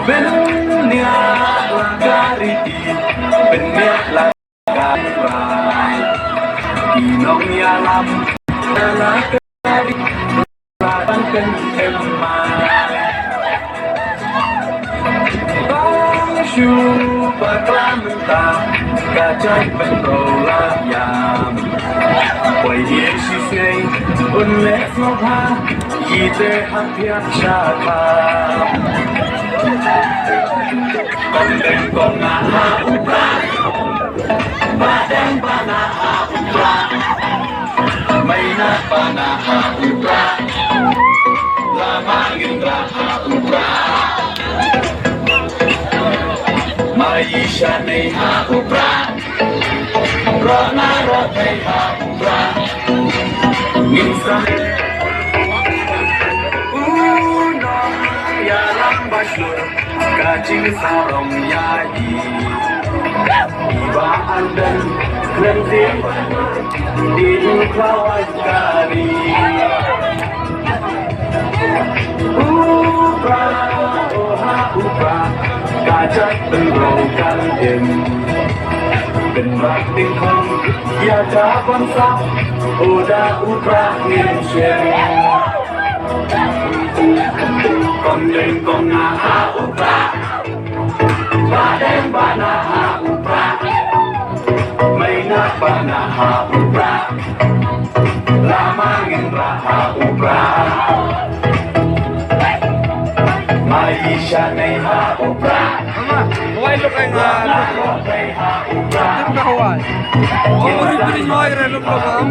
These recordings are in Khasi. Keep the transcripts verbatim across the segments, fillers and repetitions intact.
Bniah la ka ri, bniah la ka rai. Ki nongïalam la ka ri, la ban kynthei mai. Bang shu bakla mynta, ka jait pynroi la ïam. Poi ïa shisnei un leh sngewbha, ïa te hap thiah sha ka. Kong Deng kong Ngah ha u Prah, Bah Deng Bah Nah ha u Prah, Maïnah Bah Nah ha u Prah, Lama Nginrah ha u Prah, Maïshanei ha u Prah, Rohna Rohthei ha u Prah. Ngin sa u nongïalam ba shlur, ka jingsarong ïa i. I Bah Ardent, khlem tieng, i u khlawait ka ri. U Prah, o ha u Prah, ka jait pynroi kan im. Pynbak tyngkhong ïa ka ban sah, o da u Prah ngin shim. Kong Deng kong Ngah ha u Prah, Bah Deng Bah Nah ha u Prah, Maïnah Bah Nah ha u Prah, Lama Nginrah ha u Prah, Maïshanei ha u Prah, Hawaii look like, uh, Rohthei ha u Prah. Look like Hawaii. Oh, beri, beri, Hawaii, look like, um,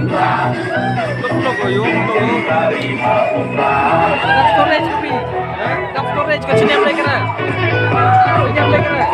look like, oh, yo, look like, oh. Dark storage ka phi. Dark storage ka chine play kara. Chine play kara.